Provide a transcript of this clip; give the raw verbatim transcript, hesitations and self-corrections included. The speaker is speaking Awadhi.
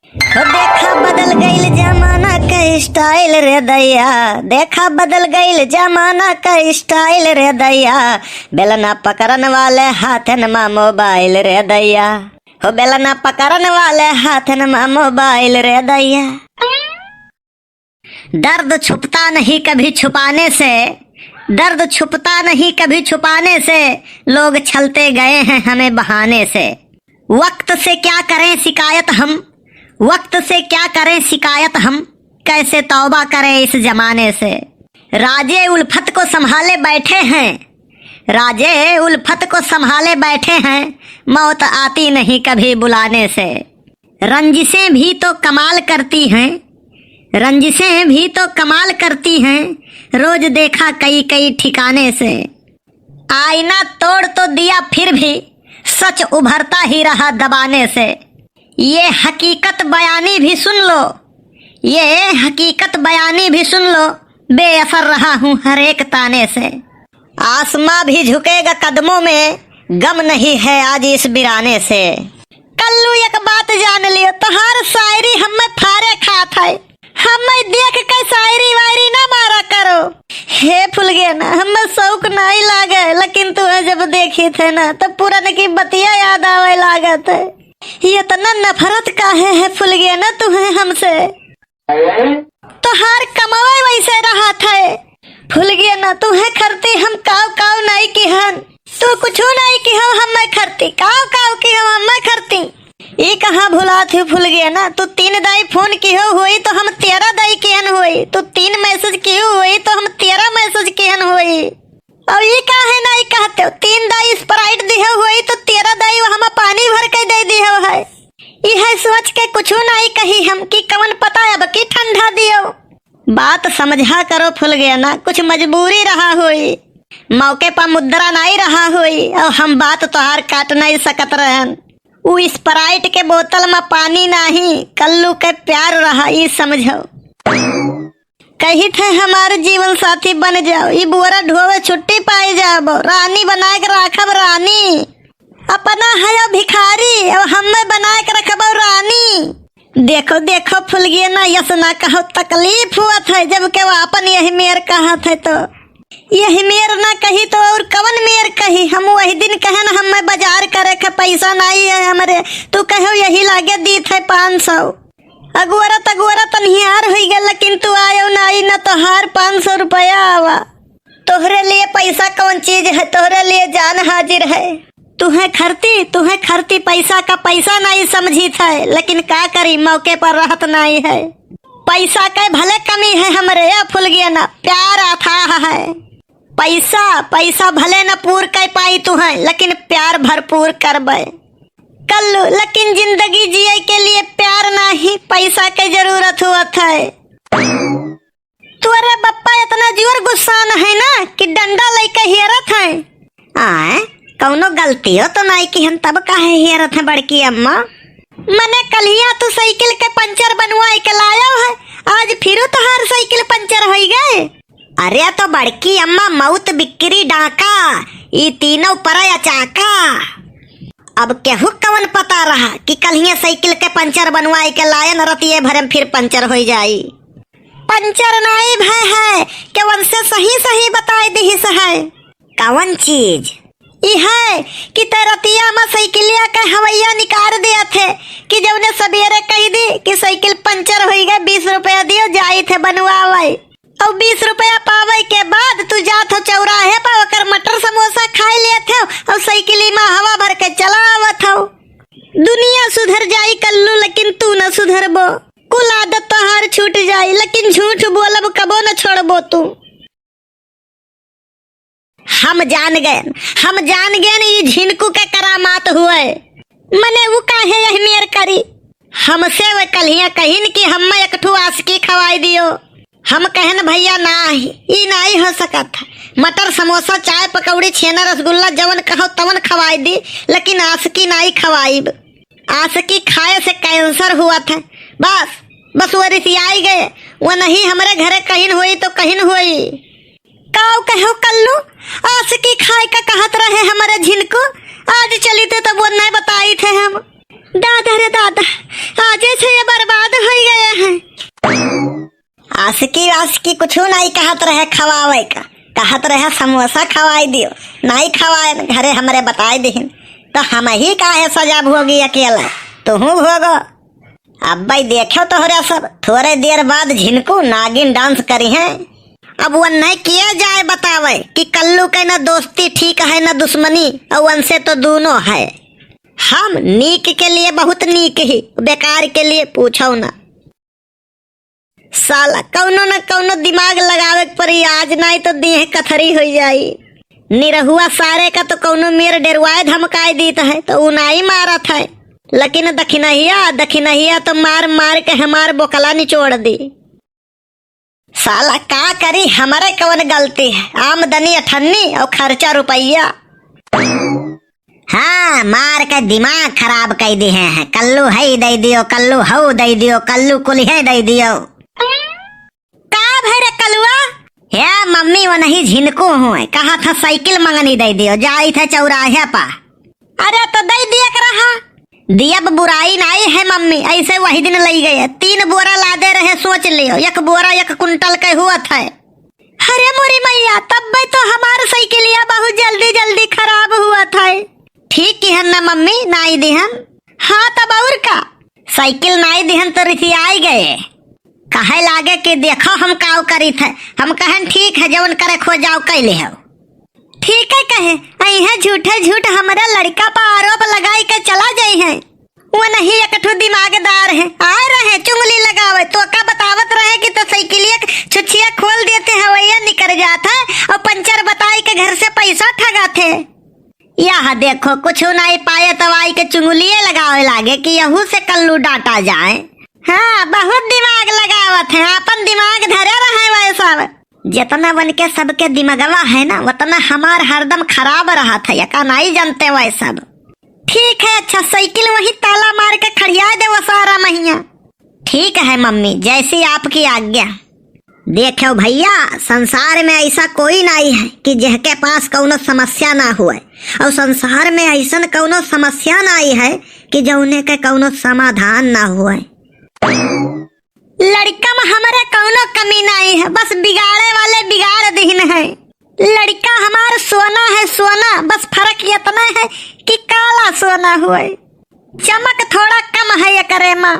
हो देखा बदल गइल जमाना क style रे दैया, देखा बदल गइल जमाना क style रे दैया, बेलना पकड़न वाले हाथन मा mobile रे दैया, हो बेलना पकड़न वाले हाथन मा mobile रे दैया। दर्द छुपता नहीं कभी छुपाने से, दर्द छुपता नहीं कभी छुपाने से, लोग छलते गए हैं हमें बहाने से। वक्त से क्या करें शिकायत हम, वक्त से क्या करें शिकायत हम, कैसे तौबा करें इस जमाने से। राजे उल्फत को संभाले बैठे हैं, राजे उल्फत को संभाले बैठे हैं, मौत आती नहीं कभी बुलाने से। रंजिशें भी तो कमाल करती हैं, रंजिशें भी तो कमाल करती हैं, रोज देखा कई कई ठिकाने से। आईना तोड़ तो दिया फिर भी सच उभरता ही रहा दबाने से। ये हकीकत बयानी भी सुन लो, ये हकीकत बयानी भी सुन लो, बेअसर रहा हूँ हर एक ताने से। आसमां भी झुकेगा कदमों में, गम नहीं है आज इस वीराने से। कल्लू एक बात जान लियो, तोहार शायरी हमें फारे खात है, हमें देख के शायरी वायरी ना मारा करो। हे फुलगेना, हमें शौक नहीं लागे, लेकिन तुहे जब देखी थे ना, तब पुरनकी बतिया याद आवे लागत है। इतना नफरत काहे है फुलगेना तुहे हमसे? तोहार कमावे वैसे रहत है। फुलगेना, तुहे खरती हम काव काव नाई किहन, तू कुछु नाई किहो हमें खरती, काव काव किहो हमें खरती। ई कहाँ भुलात हो फुलगेना, तू तीन दाई फोन किहो होई तो हम तेरह दाई किहन होई, तू तीन मैसेज किहो होई तो हम तेरह मैसेज किहन होई। अउ ई काहे नाई कहते हो, तीन दाई स्प्राइट दिहो होई तो तेरह दाई हम पानी भर के दे दिहो है। ई है सोच के कुछु नाई कही हम कि कवन पता अब की ठंडा दियो। बात समझा करो फुलगेना, कुछ मजबूरी रहा होई, मौके पर मुद्रा नाई रहा होई, अउ हम बात तोहार काट नाई सकत रहन। उ स्प्राइट के बोतल में पानी नाही, कल्लू के प्यार रहा, ई समझो। कही थे हमार जीवन साथी बन जाओ, ई बोरा ढोवे छुट्टी पाई जाबो, रानी बनाए के राखब रानी। अपना हयो भिखारी, अब हमें बनाए के रखबो रानी। देखो, देखो फुलगेना, यस ना कहो, तकलीफ हुआ था जब के वो अपन यही मेर कहा थे तो। यही मेर ना कही तो और कवन मेर कही? हम वही दिन कहन हमें बाजार करे के पैसा नाई है हमरे, तू कहो यही लागे दी थे पाँच सौ। अगोरत अगोरत अन्हियार हुई गए, लेकिन तू आयो नाई, न तोहार पाँच सौ रुपया आवा। तोहरे लिए पैसा कौन चीज है, तोहरे लिए जान हाजिर है। तुहे खरती, तुहे खरती पैसा का पैसा नाई समझी थे, लेकिन का करी, मौके पर रहत नाई है। पैसा के भले कमी है हमरे, ए फुलगेना, प्यार अथाह है। पैसा, पैसा भले न पूर कर पाई तुहे, लेकिन प्यार भरपूर करबे। कल्लू, लेकिन जिंदगी जिए के लिए प्यार नाही, पैसा के जरूरत हुआ थे। तोरे बप्पा इतना जोर गुस्सान है ना कि डंडा लइके हेरत है। आए, कौनो गलतियो तो नाई किहन, तब काहे हेरत है बड़की अम्मा? मने कल्हिया तू साइकिल के पंचर बनवाए के लायो है, आज फिरू तोहार साइकिल पंचर होई गए। अरे तो बड़की अम्मा मौत बिक्री डाका, ई तीनों पर अचाका। अब केहू कवन पता रहा कि कल्हिया साइकिल के पंचर बनवाए के लायन रतिये भरे में फिर पंचर होई जाई। पंचर नाई भय है, केवन से सही सही बताए दिहिस है। कवन चीज? ई है कि ते रतिया में साइकिलिया के हवैया निकार दिया थे कि जौने सबेरे कही दी कि साइकिल पंचर होई गए, बीस रुपया दियो, जाई थे बनवावे। और बीस रुपया पावे के बाद तू जात हो चौराहे पर ओकर मटर समोसा खाई लेत हो और साइकिली में हवा भर के चला आवत हो। दुनिया सुधर जाई कल्लू, लेकिन तू न सुधरबो। कुल आदत तोहार छूट जाई, लेकिन झूठ बोलब कबो न छोड़बो तू। हम जान गएन, हम जान गएन ई झिनकू के करामात हुए। मने उ काहे यही मेर करी? हमसे वे कल्हिया कहिन कि हम्मे एक ठो आशिकी खवाई दियो। हम कहन, "भैया ना, ई नाई हो सकत। मटर समोसा, चाय पकौड़ी, छेना रसगुल्ला, जवन कहो तवन खवाई दी, लेकिन आशिकी नाई खवाईब।" आशिकी खाए से कैंसर हुआ था। बस, बस वो रिसियाई गए। वो नहीं हमरे घरे कहिन होई तो कहिन होई। काऊ कहो कल्लू, आशिकी खाए का कहत रहे हमरे झिनकू। आज चली थे तब वो नहीं बताई थे हम। दादा रे दादा, आजे से ये बर्बाद होइ गए हैं। आशिकी वाशिकी कुछू नाई कहत रहे खवावे का, कहत रहे समोसा खवाई दियो, नाई खवाए, घरे हमरे बताई दिहिन, तो हमही काहे सजा भोगी अकेले, तुहू भोगो। अब भाई देखो तोहरा सब, थोरे देर बाद झिनकू नागिन dance करिहैं। अब वन्ने किया जाए बतावे कि कल्लू के न दोस्ती ठीक है न दुश्मनी, और उनसे तो दूनो है। हम नीक के लिए बहुत नीक ही, बेकार के लिए पूछो ना। साला कौनो न कौनो दिमाग लगावे के पड़ी, आज नाई तो देह कथरी होइ जाई। निरहुआ सारे का तो कौनो मेर डेरवाए धमकाए दीत है, तो उ नाई मारत है, लेकिन दखिनहिया, दखिनहिया तो मार मार के हमार बोकला निचोड़ दी। साला का करी, हमरे कौन गलती है, आमदनी अठन्नी और खर्चा रुपया। हाँ, मार के दिमाग खराब कइ दिहे हैं। कल्लू हई दइ दियो, कल्लू हऊ दइ दियो, कल्लू कुलिहे दइ दियो। का भई रे कलुआ? हे मम्मी, वनही झिनकू हुए, कहत ह साइकिल मंगनी दइ दियो, जाइत ह चौराहे पा। अरे तो दइ दिया के रहा। दियब बुराई नाई है मम्मी, ऐसे वही दिन लइ गए, तीन बोरा लादे रहे, सोच लियो, एक बोरा एक कुंटल के हुअत है। अरे मोरी मैया, तब्बे तो हमार साइकिलिया बहुत जल्दी जल्दी खराब हुअत है। ठीक किहन ना मम्मी, नाई दिहन। हाँ तब और का, साइकिल नाई दिहन तो रिसियाई गए, कहे लागे कि देखो हम काउ करित है। हम कहन ठीक है, जवन करे खो जाओ, कइ लेहो। ठीक है कहे, अइहें झूठे झूठ हमरे लड़का पर आरोप लगाई के चला जइहें। वनही एक ठो दिमागदार है, आए रहे चुंगली लगावे, तो का बतावत रहे कि तो साइकिलिया के छुछिया खोल देते हैं, वही निकर जात है और पंचर बताई के घर से पैसा ठगात है। यह देखो, कुछ नाई पाए तो आई के चुंगलिए लगावे लागे कि यहू से कल्लू डांटा जाए। हाँ, बहुत दिमाग लगावत है, आपन दिमाग धरे रहे वै सब। जितना बन के सबके दिमगवा है ना, उतना हमार हरदम खराब रहत है, एका नाई जनते वै सब। ठीक है, अच्छा साइकिल वही ताला मार के खड़िया दे वो सारा महिया। ठीक है मम्मी, जैसी आपकी आज्ञा। देखो भैया, संसार में ऐसा कोई नाई है कि जेहके पास कौनो समस्या ना हुए, और संसार में ऐसन कौनो समस्या नाई है कि जौने के कौनो समाधान ना हुए। लड़का में हमरे कौनो कमी नाई है, बस बिगाड़े वाले बिगाड़ दिहिन है। लड़का हमार सोना है, सोना, बस फर्क इतना है कि काला सोना हुए, चमक थोड़ा कम है एकरे मा।